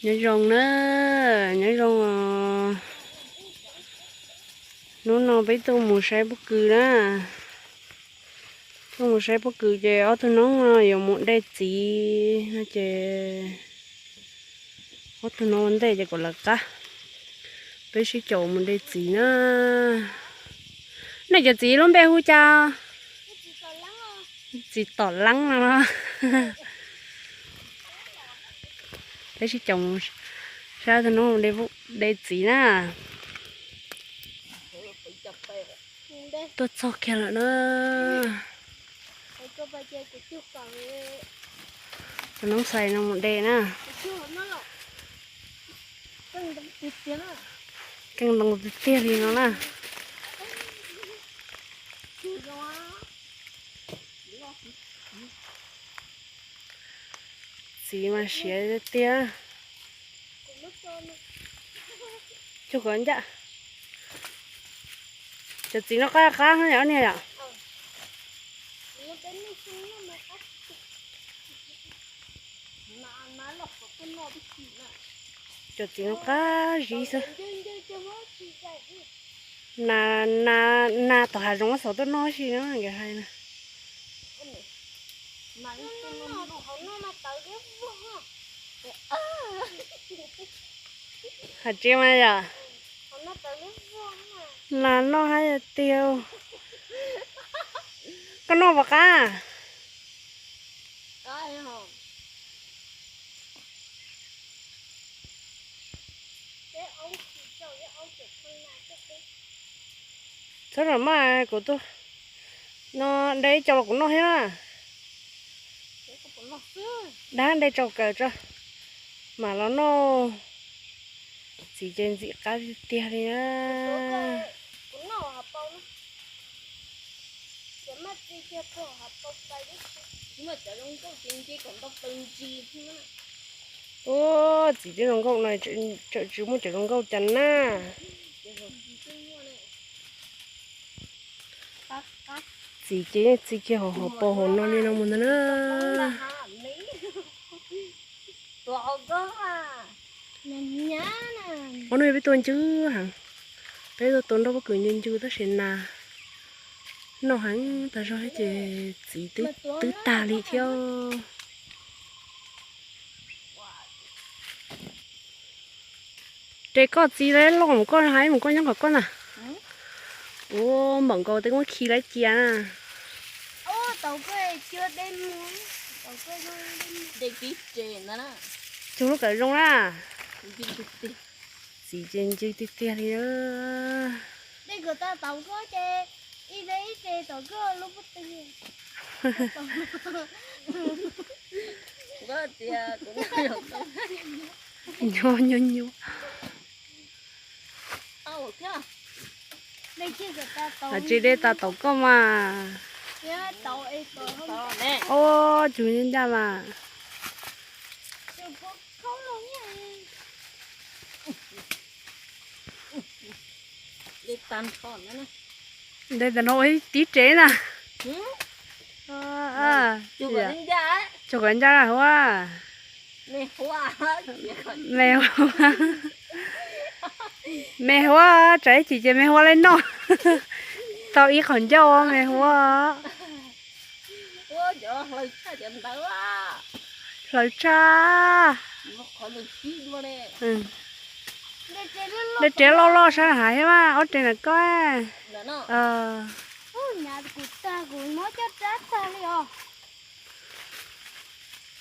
Nyob zoo na, nyob zoo os. Hnub no peb tuaj mus saib pob kws na. Tuaj mus saib pob kws ces ob tug noob no yuav mus de txiv no ces ob tug noob ua ntej ces kom lawv qab. Peb sib caum mus de txiv na. Nej cov txiv lub npe hu cas? Txiv tom leeb no. Peb sib caum saib tus noob de txiv na. Tuaj txog kiag lawm na. Tus noob xais no mus de na. Keej ntoo tiag tiag li no na. Txiv mas siav tiag tiag. Cuag kov ncaj. Cov txiv no qab qab yom niag yom. Cov txiv no qab zib xwb. Na, na, na tom hav zoov xov tuaj noj si no nkawd hais na. Hais tseeb mas yom. Nas noj hab tiag. Koj noj puas qab? Txhob ram maj, kuv tuaj no de ib co los kuv noj thiab na. Dab de tsau kaws tso mam los noj. Txiv ces ntxim qab tiag tiag li na. Ua txiv twb zoo nkauj no, tsawm tsis muaj cov zoo nkauj cas na. Txiv ces yeej txi kiag hauv hauv paus hauv no li no mus ntag na. Ob hnub peb tuaj ncw heev, peb tuaj tua nroj pob kws ncw ncw tab sis nas noj heev tag zog ces txiv twb tag li thiab. Ces koj txiv loj mus koj hais mus koj nyob kom koj na. Ua npaum nkaus tej muab khi lawv cia na. Cug lub kawm zoo na. Txiv ces ncw tiag tiag li. Nyuaj nyuaj nyuaj. Tsis de tas taum koj mas. Ua cug ncaj ncaj mas. De tas no ua tib tsev na. Cog kom ncaj huab. Me huab, me huab, tsam ib chim ces me huab lawv noj tau ib qhov ncauj me huab. Hlaws tshaj. De tsev loj loj sab hav thiab mas ob tsev ntawm koj.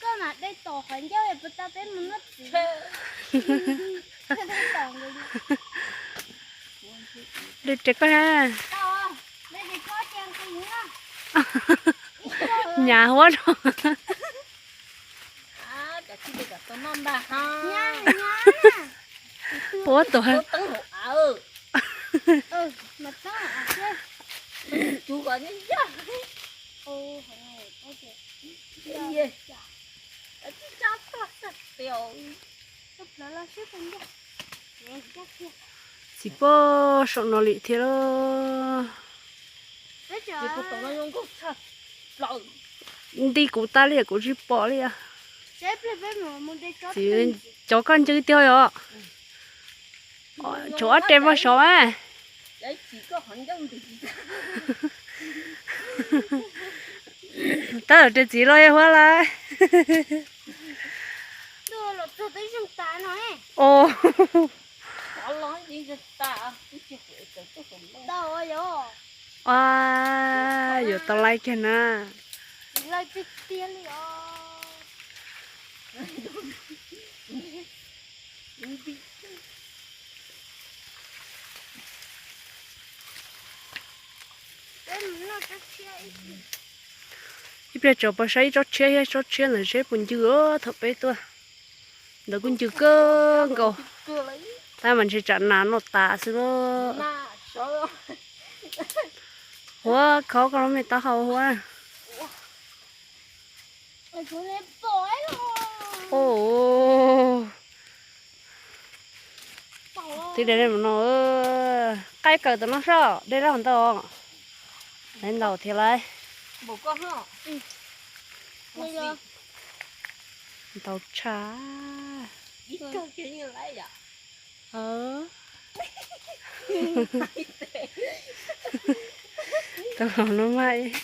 Koj mam de tom qhov ncauj puas tau peb mus noj txiv. De tsev koj. Nyav huab rau. Huab tuag. Txiv pog saum no li thiab lauj. Nti kuv tas li kuv tsis pom li os. Txiv, cov koj ncw tiag yom? Tshuav ob re maj sov mas. Tab tom re txiv los yog huab lawm. Os. Yuav tau laib kiag na. Ib pliag tso pov saib ib tsob tshiab thiab, tsob tshiab ntawd seb puas ncw thaum peb tuaj. Ntawd kuj ncw kawg nkaus, tab mas ntshe tsam nas noj tas xwb lauj. Huab, khob koj lub me taub hau huab. Twb de no, qaib kawm tom no soj de laj ntau. Lawv ntaus thiab lauj. Ntaus tshaj. Tau no mas,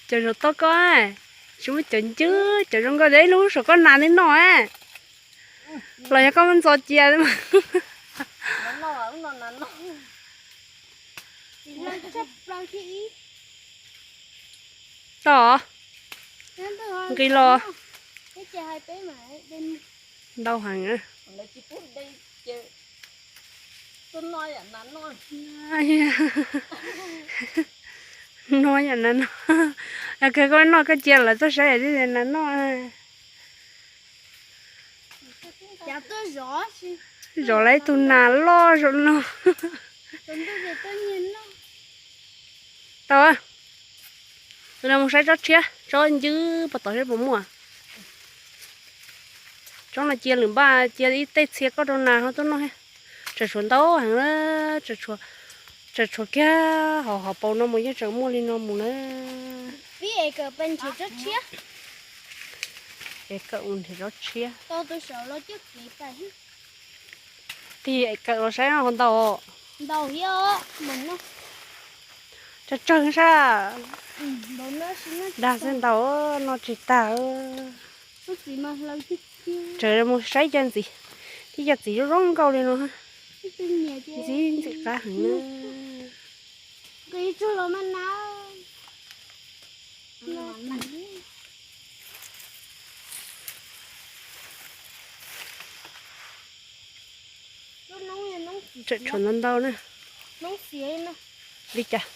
cov zaum toj koj, tsis muaj cov ncw, cov zoo nkauj, ib lub saum koj nas li no. Los yog koj muab ntxo cia. Tau, nqis los. Ntau heev. Noj yam nas no, koj noj koj cia lawv tuaj saib nas no. Zov lawv ib tug nas loj zaum no. Tau, tus no mus saib tsob tshiab, tsob ncw puas tau seb puas muaj. Tsob no cia lwm npaj cia ib tej txhia koj rau nas ho tuaj noj thiab. Tseem tshuav ntau heev na, tseem tshuav kiag hauv hauv paus no mus yeej tseem muaj li no mus na. Es kawm mus nrhiav tsob tshiab. Tig es kawm los saib no ho ntau. Tsawg tsawg sab. Dag xwb ntau, noj tsis tag. Tseem mus saib cov ntxiv, tib cov txiv zoo zoo nkauj li no. Ntxim ntxim qab heev na. Tseem tshuav ntau ntau na. Li cas?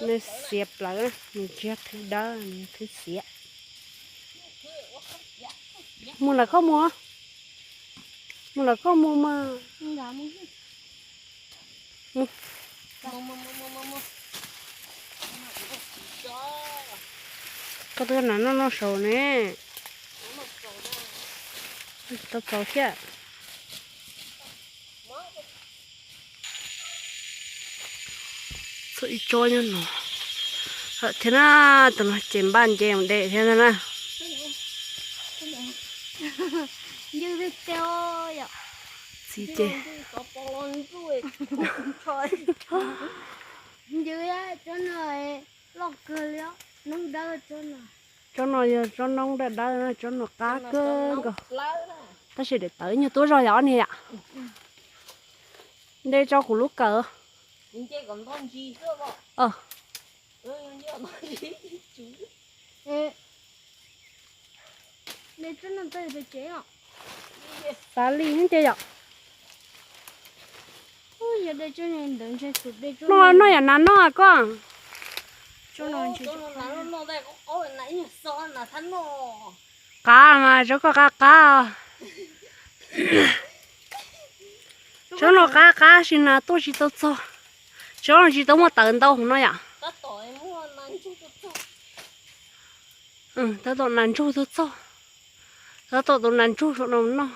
Nws xiav plaws, nws tsis yog thwv dawb, nws thwv xiav. Mus lawm koj mus, mus lawm koj mus mas. Koj twb nas noj noj saud ne. Tau txaus thiab. Txog ib tsob nyob no thiab na, tus no ces npaj nce mus de thiab na. Txiv ces tsob no yog tsob noob dawb dawb, tsob no qab kawg nkaus. Tab sis daim tawv nyuag tub zog yom ob niag yom. Nte tso kuv lub kawm. Xav li thiab ces yom. Noj, noj yam nas noj koj. Qav mas tsob koj qab qab. Tsob no qab qab sis nas tuaj tsis tau txog. Tsob no tsis tau muaj tawv ntau hauv no yom. Tab tom nas ntsug tuaj txog. Tab tom tus nas ntsug saum no noj.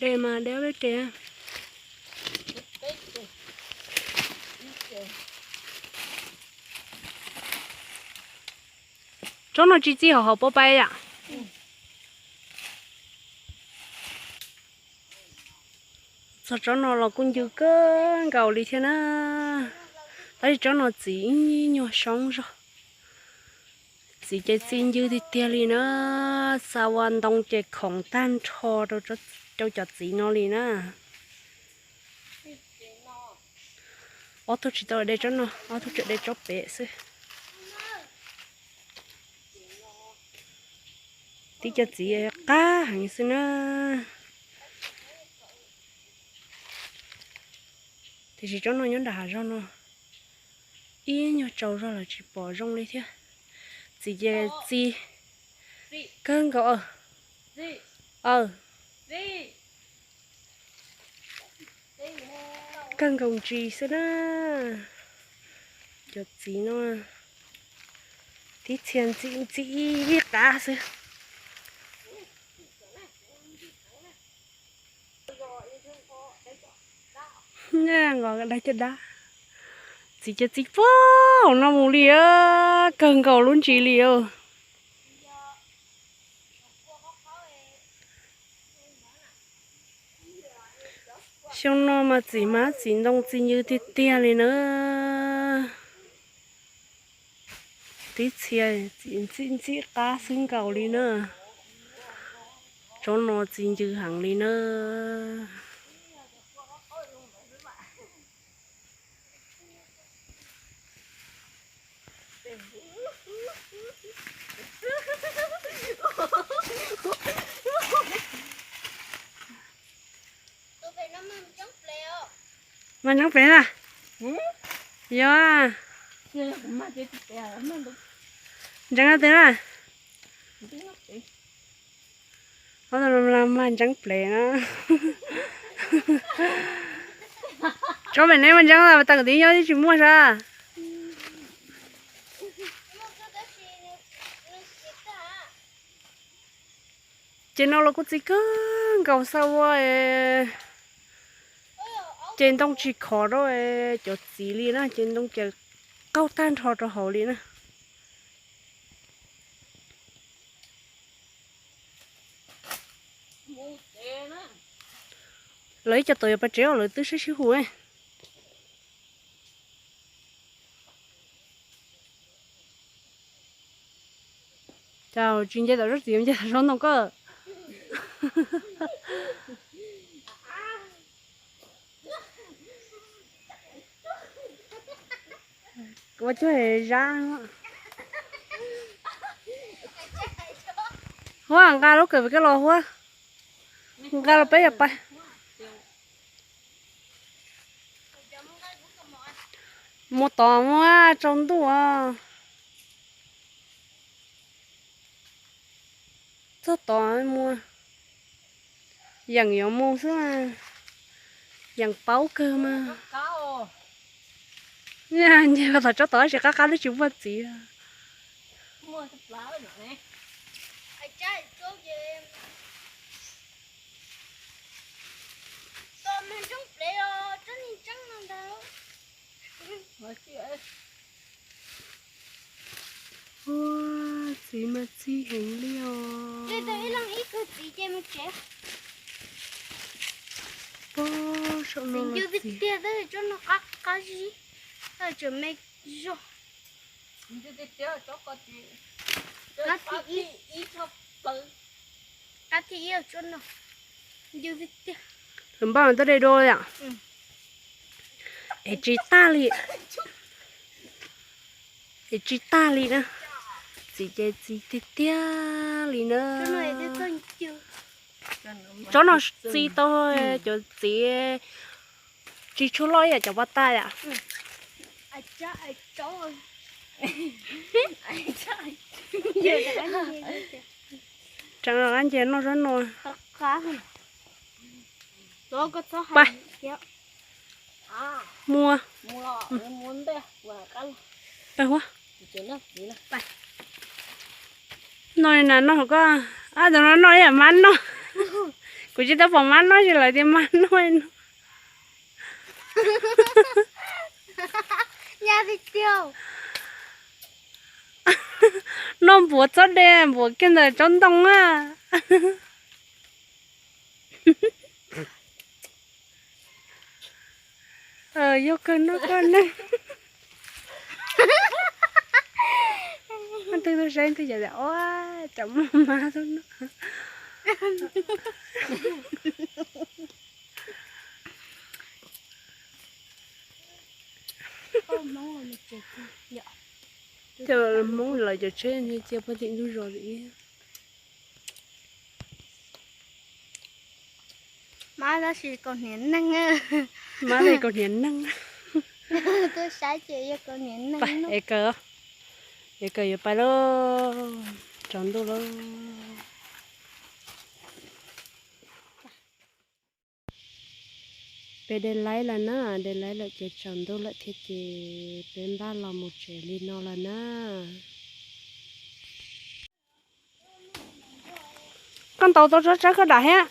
Des mas, des ob peb des. Tsob no tsis txi hauv hauv pob pab yom? Txog tsob no los kuj ncw kawg nkaus li thiab na. Tab sis tsob no txiv ib nyuag soob zog. Txiv ces txi ncw tiag tiag li na. Xa ua ntoo ces khoov tag nrho rau cov txiv no li na. Ob tug tsis tau de tsob no, ob tug tseem de tsob pem xwb. Tib co txiv qab heev xwb na. Tiam sis tsob no nyob nram hav zog no, ib nyuag tsaus zog los tsis pom zoo li thiab. Txiv ces txi kawg nkaus. Aw, kawg nkaus ntsis xwb na. Cov txiv no tib txhia ntxim ntxim ib qab xwb. Nqos dag caj dab. Txiv ces txi puag hauv no mus li, kawg nkaus lub ntsis li. Xyoo no mas txiv hmab txiv ntoo txi ncw tiag tiag li na. Tib txhia ntxim ntxim qab xwb nkaus li na. Tsob no txi ncw heev li na. Mas ntseeb plev na. Yog. Ntseeb tes na. Mas ntseeb plev na. Tsob pem neb mas ntseeb, tag kwv tij nyob tsis muaj sab. Ces no los kuj txi kawg nkaus xa ua, ces ntoo tsis khov rau cov txiv li na, ces ntoo ces qaug tag nrho rau hauv li na. Lawv ib co tod yuav pais tsev os, lawv twb sib sib hu. Cas tsis nce tom tsob txiv, nce tom tsob ntoo koj. Ua cuag zab. Huab, nqa lub kawm pem koj los Huab. Nqa los peb yuav pais. Mus tod mus tsaus ntuj os. Txog tod mus, yeem yuav mus xwb mas, yeem paub kawg mas. Nce los tom tsob tod tab sis qab qab twb tsis muaj txiv. Ua, txiv mas txi heev li os. Pob saum no los txiv. Lawv npaj mas toj de dua yom. Es tsis tag li, es tsis tag li na. Txiv ces txi tiag tiag li na. Tsob no txi tau cov txiv tsis tshua loj ib yam cov pov tas yom. Tseem rov qab nce noj zaub no. Pais. Muab. Pais Huab. Noj li na, noj hauv koj. Ab, tus no noj ib yam mab noj. Kuv tsis tau pom mab noj, tsis lawv tias mab noj no. Nyab tiag tiag. Noj npuav txob dej npuav kiag ntawm tsob ntoo a. Yog kawg noj koj neeg. Leej twg tuaj saib leej twg ces tias ua cas muaj mab tuaj noj. Cov Hmoob lawv cov tsheb cia puag tim ntug zos tim ib. Mab tab sis kaus hniav neeg. Mab li kaus hniav neeg. Tuaj saib ces yog kaus hniav neeg. Es kawg, es kawg yuav pais lauj, tsaus ntuj lauj. Peb de laib lawm na, de laib lawm ces tsaus ntuj lawm thiab ces peb npaj los mus tsev li no lawm na. Koj ntaus tau tsob tsawb koj dam thiab.